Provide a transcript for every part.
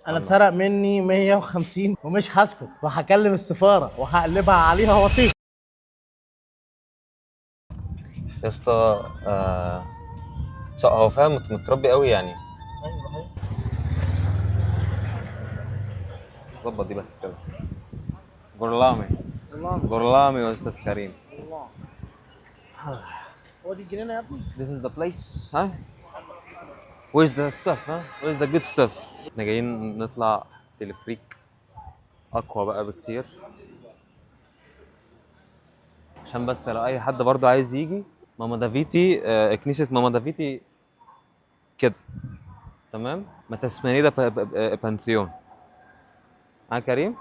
انا اتسرق مني 150 ومش هسكت، وهكلم السفارة وهقلبها عليها وطيخ. يا اسطى هو فاهم، متربي قوي يعني. ظبط دي بس كده. جورلامي جورلامي يا استاذ كريم. هو دي الجنينة يا ابني؟ This is the place huh? Where's the stuff huh? Where's the good stuff؟ احنا جايين نطلع تلفريك اقوى بقى بكتير، عشان بس لو اي حد برضو عايز يجي ماما دافيتي، كنيسة ماما دافيتي كده تمام. ما تسماني ده بانسيون ها كريم؟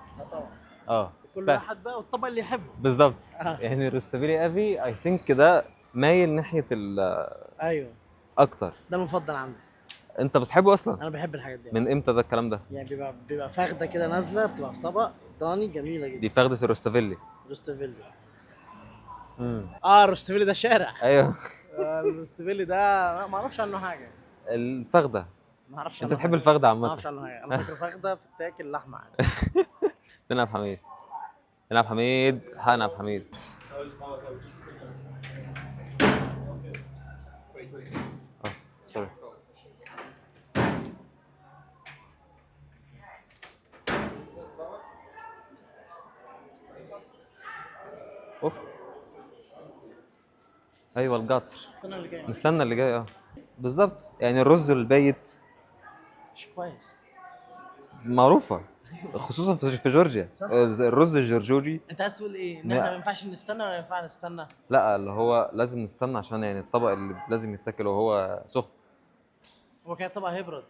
طبعا. كل واحد بقى والطبق اللي يحبه. بالظبط. يعني روستافيلي افي I think ده مايل ناحية ايوه اكتر. ده المفضل عندي. انت بتحبه اصلا؟ انا بحب الحاجات دي. من امتى ده الكلام ده؟ يعني بيبقى فخده كده نازله، بتبقى في طبق ضاني جميلة جدا. دي فخده الروستافيلي. روستافيلي. روستافيلي ده شارع. ايوه. الروستافيلي ده ما اعرفش عنه حاجة. الفخده. ما اعرفش. انت تحب الفخده عامة؟ ما اعرفش عنه حاجة. انا فاكر فخده بتتاكل لحمه عادي. نلعب حميد، نلعب حميد، حقنا حميد. sorry. اوف. ايوه القطر. نستنى اللي جاي. بالظبط. يعني الرز البايت مش كويس. معروفة خصوصا في جورجيا. صح. الرز الجورجي. انت عايز تقول ايه؟ ان احنا ما ينفعش نستنى ولا ينفع نستنى؟ لا، اللي هو لازم نستنى عشان يعني الطبق اللي لازم يتاكل وهو سخن. هو كده الطبق هيبرد.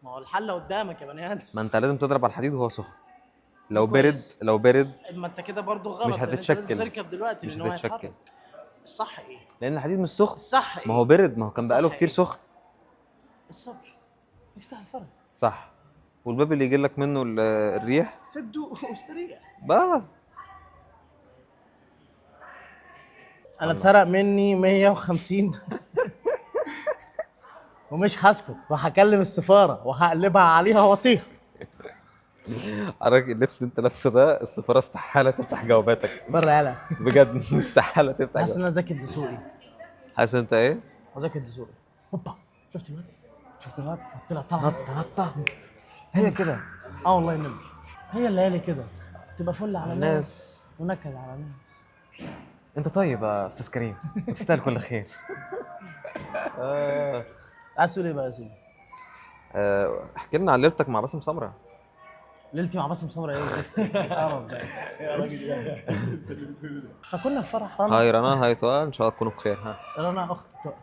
ما هو الحلة قدامك يا بني ادم. ما انت لازم تضرب على الحديد وهو سخن. لو برد، لو برد ما انت كده برضه غلط. مش هتتشكل. لازم تركب دلوقتي مش لان هو هتتشكل. هيتحرك. الصح ايه؟ لان الحديد مش سخن. الصح ايه؟ ما هو برد، ما هو كان بقاله كتير سخن. الصبر افتح الفرن. صح. والباب اللي يجي لك منه الريح سده واستريح بقى. انا اتسرق مني 150 ومش هسكت، وهكلم السفارة وهقلبها عليها وطيها. حضرتك اللبس اللي انت لابسه ده السفارة استحالة تفتح جواباتك بره يالا بجد. استحالة تفتح. حاسس ان انا زكي الدسوقي. حاسس انت ايه؟ زكي الدسوقي. هوبا، شفت الواد؟ شفت الواد؟ طلع طلع نط نطه هي كده. والله النبي هي الليالي كده تبقى فل على الناس ونكد على الناس. انت طيب يا استاذ كريم، تستاهل كل خير. عايز تقول ايه بقى يا سيدي؟ احكي لنا عن ليلتك مع باسم سمرة. ليلتي مع باسم سمرة ايه؟ القرف ده يا راجل انت اللي بتقوله ده. فكنا في فرح رنا. hi رنا، hi تقى، ان شاء الله تكونوا بخير. ها رنا اخت تقى.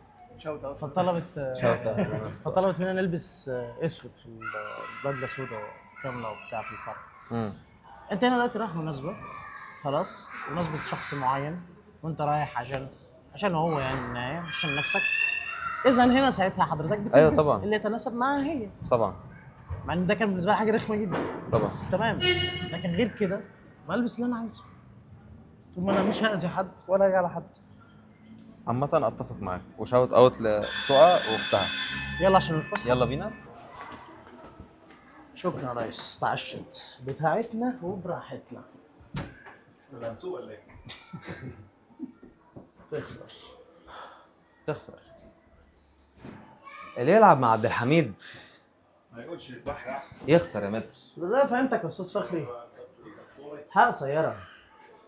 فطلبت مننا نلبس اسود في البدلة سوداء كاملة وبتاع في الفرح. انت هنا دلوقتي رايح مناسبة، خلاص، مناسبة شخص معين، وانت رايح عشان هو يعني النهاية مش عشان نفسك. اذا هنا ساعتها حضرتك بتلبس أيوة طبعا اللي يتناسب معاها هي. طبعا. مع ان ده كان بالنسبة لي حاجة رخمة جدا طبعا. بس تمام. لكن غير كده بلبس اللي انا عايزه، طول ما انا مش هاذي حد ولا هاجي على حد. عامة اتفق معاك، و shout out لتقى واختها. يلا عشان الفسحة. يلا بينا. شكرا يا ريس، تعشت بتاعتنا وبراحتنا. ولا هنسوق ولا ايه؟ تخسر تخسر. اللي يلعب مع عبد الحميد ما يقولش البحر يخسر يا متر. ده زي فهمتك يا استاذ فخري. حق قصيرة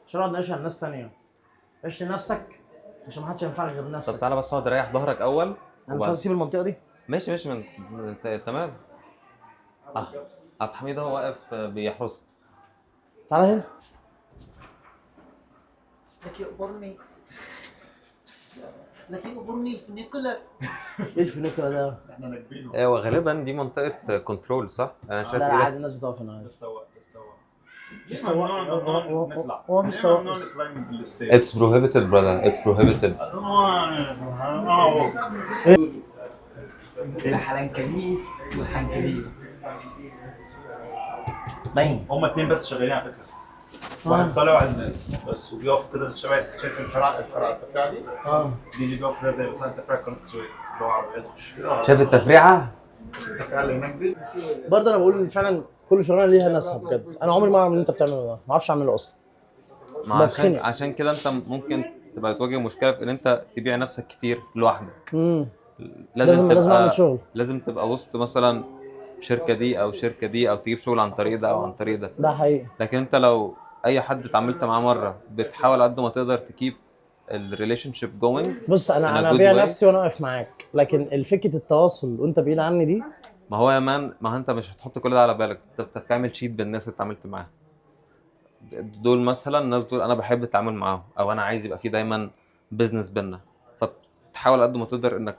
عشان نقعد نعيش على ناس تانية. عيش لنفسك عشان ما حدش ينفعك غير نفسك. طب تعالى بس اقعد ريح ظهرك اول. انا مش عايز اسيب المنطقة دي. ماشي ماشي من... تمام. عبد الحميد هو واقف بيحرسك. تعالى هنا. لك يقبرني، لك يقبرني الفنيكولا. ايه الفنيكولا ده؟ احنا راكبينه. ايوه غالبا دي منطقة control صح؟ انا شايف لا ايه لا ده؟ عادي الناس بتقف هنا. ده السواق، ده السواق. السواق. ممنوع نطلع. هو مش سواق. ممنوع ن climb ال stairs. It's prohibited brother, it's prohibited. الحلنكليس والحنكليس. باين هما اتنين بس شغالين على فكرة. واحد طالع وواحد نازل بس، وبيقف كده شبه شايف الفرع التفريعه دي. دي اللي بيقف فيها زي مثلا تفريع قناة السويس، اللي هو عربيات تخش كده. شايف التفريعه؟ التفاعل هناك دي. برضه انا بقول ان فعلا كل شغلانة ليها ناسها بجد. انا عمري ما اعمل اللي انت بتعمله ده، ما اعرفش اعمله اصلا. ما عشان بتخنق. عشان كده انت ممكن تبقى تواجه مشكلة في ان انت تبيع نفسك كتير لوحدك. لازم اعمل شغل. لازم تبقى وسط مثلا شركة دي او شركة دي، او تجيب شغل عن طريق ده او عن طريق ده. ده حقيقي. لكن انت لو اي حد اتعاملت معاه مرة بتحاول قد ما تقدر ت keep ال relationship going. بص انا ابيع نفسي وانا واقف معاك، لكن الفكرة التواصل وانت بعيد عني دي، ما هو يا man، ما هو انت مش هتحط كل ده على بالك، انت بتعمل sheet بالناس اللي اتعاملت معاها دول. مثلا الناس دول انا بحب التعامل معاهم، او انا عايز يبقى في دايما business بينا، فتحاول قد ما تقدر انك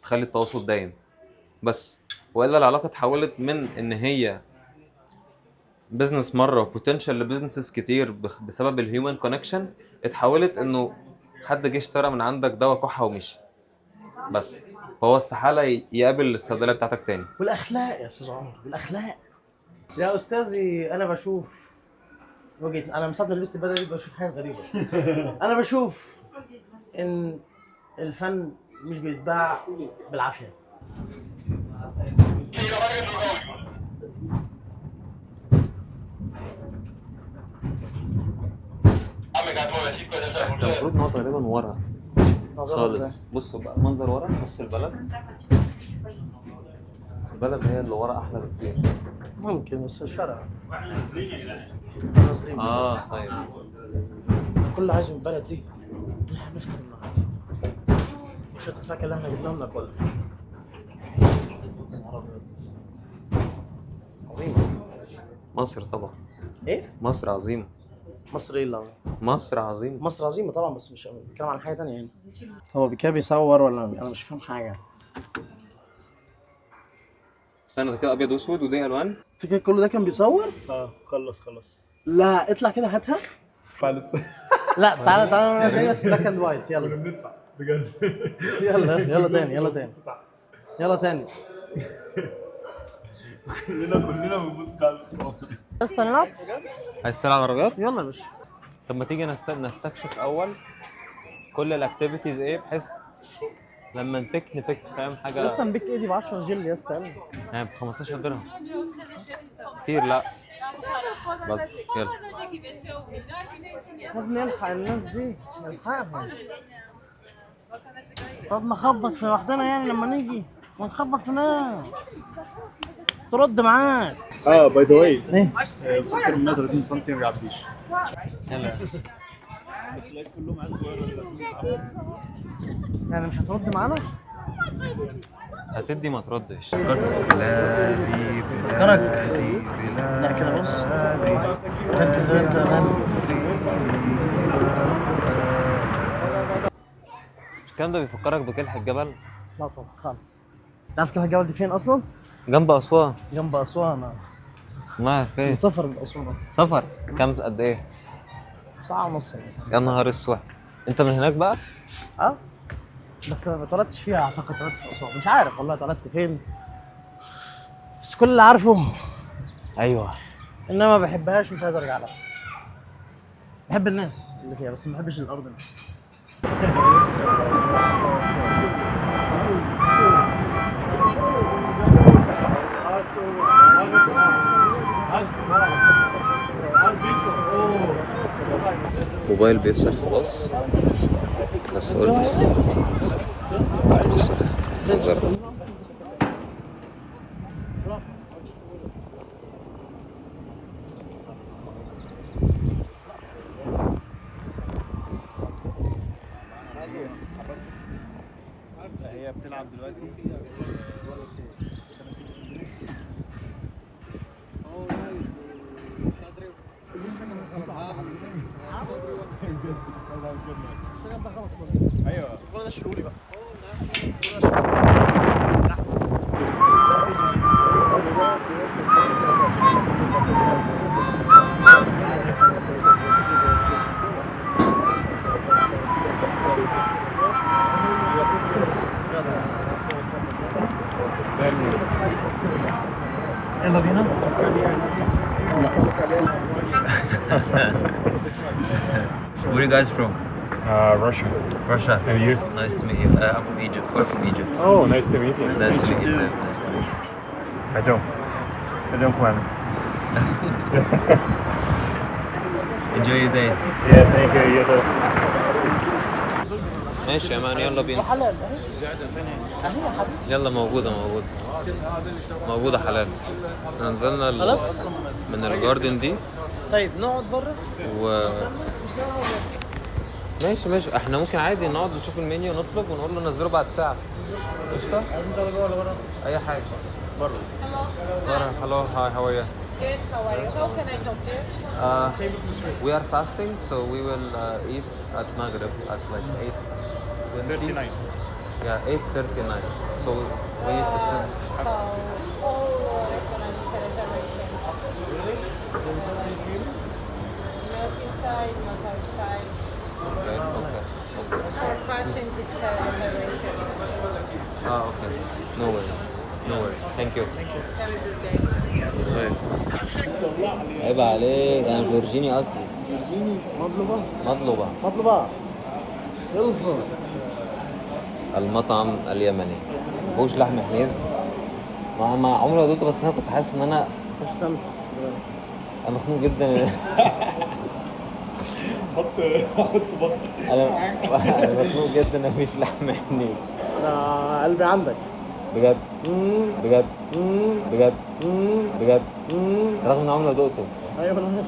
تخلي التواصل دايم بس. والا العلاقة اتحولت من ان هي business مرة و potential ل businesses كتير بسبب ال human connection، اتحولت انه حد جه اشترى من عندك دواء كحه ومشي بس، فهو استحالة يقابل الصيدلية بتاعتك تاني. والاخلاق يا استاذ عمر، والاخلاق يا استاذي. انا بشوف وجهه، انا من ساعة ما لبست البدلة دي بشوف حاجة غريبة. انا بشوف ان الفن مش بيتباع بالعافية. انت المفروض ان هو غالبا ورا خالص. بصوا بقى منظر ورا، بص البلد، البلد هي اللي ورا احلى بكتير. ممكن بس الشارع واحنا نازلين يا جدعان. نازلين بالظبط. طيب كل اللي عايزه من البلد دي ان احنا نفطر النهارده، وشوية الفاكهة اللي احنا جبناهم ناكلها. يا نهار ابيض، عظيمة مصر طبعا. ايه؟ مصر عظيمة. مصر ايه اللي عظيمة؟ مصر عظيمة. مصر عظيمة طبعا، بس مش بنتكلم عن حاجة تانية يعني. هو كده بيصور ولا انا مش فاهم حاجة؟ استنى، ده كده ابيض واسود ودي الوان. بس كده كله ده كان بيصور؟ خلص خلص. لا اطلع كده هاتها. لسه لا تعالى تعالى تاني بس black and white. يلا بندفع بجد. يلا يلا تاني، يلا تاني، يلا تاني. كلنا بنبص على الصور. بس نلعب. عايز تلعب عربيات؟ يلا يا باشا. طب ما تيجي نستكشف اول كل ال activities ايه، بحيث لما ن pick ن pick، فاهم حاجة؟ يا اسطى ن pick ايه دي ب 10 جل يا اسطى؟ يلا. يعني ب 15 درهم كتير. لا بس يلا طب نلحق الناس دي، نلحقها. طب نخبط في لوحدنا يعني، لما نيجي ونخبط في ناس ترد معاك. by the way ايه؟ اكتر من 130 سم ما بيعديش. يلا. بس لقيت كلهم عيال صغيرة. يعني مش هترد معانا؟ هتدي ما تردش. فكرك. لا كده بص. الكلام ده بيفكرك بكلح الجبل؟ لا طبعا خالص. تعرف كلح الجبل دي فين اصلا؟ جنب اسوان. جنب اسوان. ما عارف ايه. سفر من اسوان اصلا. سفر كام قد ايه؟ ساعة ونص مثلا. يا نهار اسود. انت من هناك بقى؟ بس ما اتولدتش فيها، اعتقد اتولدت في اسوان، مش عارف والله اتولدت فين، بس كل اللي عارفه ايوه ان انا ما بحبهاش ومش عايز ارجع لها. بحب الناس اللي فيها بس ما بحبش الارض نفسها. موبايل بيفصل خلاص، بس قلت بص منظر. هي بتلعب دلوقتي. ايوه كل ده شيلهولي بقى. يلا بينا. Where are you guys from? Russia. Russia. And you? Nice to meet you. I'm from Egypt. We're from Egypt. Oh, nice to meet you. Nice to meet you too. Nice to meet you. I don't. I don't plan. Enjoy your day. Yeah, thank you. You too. ماشي يا man، يلا بينا. حلال اهي يا حبيبي. يلا، موجودة موجودة موجودة حلال. احنا نزلنا خلاص. من ال garden دي. طيب نقعد بره و وساعة. ماشي ماشي، احنا ممكن عادي نقعد نشوف المنيو ونطلب ونقول له نزله بعد ساعة. قشطة. عايزين تقعد جوه ولا بره؟ أي حاجة. بره بره. Hello, hi, how are you? Good, how are you? How can I help you? We are fasting, so we will eat at مغرب at like 8:20. Yeah, 8:39. So we need to send. So, all restaurants are reservation. Really? Not inside, not outside. Okay. For fasting, it's a reservation. Ah, okay. No worries. No worries. Thank you. Have a good day. طيب. عيب عليك، انا جورجيني اصلي. جورجيني مطلوبة. مطلوبة. مطلوبة يلا. المطعم اليمني مفيهوش لحم حنيز. ما عمري ما دوقته، بس انا كنت حاسس ان انا شتمت. انا مخنوق جدا. حط حط بط. انا مخنوق جدا ان مفيش لحم حنيز. انا قلبي عندك. بجد بجد بجد بجد، رغم ان عمري ما دوقته. ايوه انا عارف.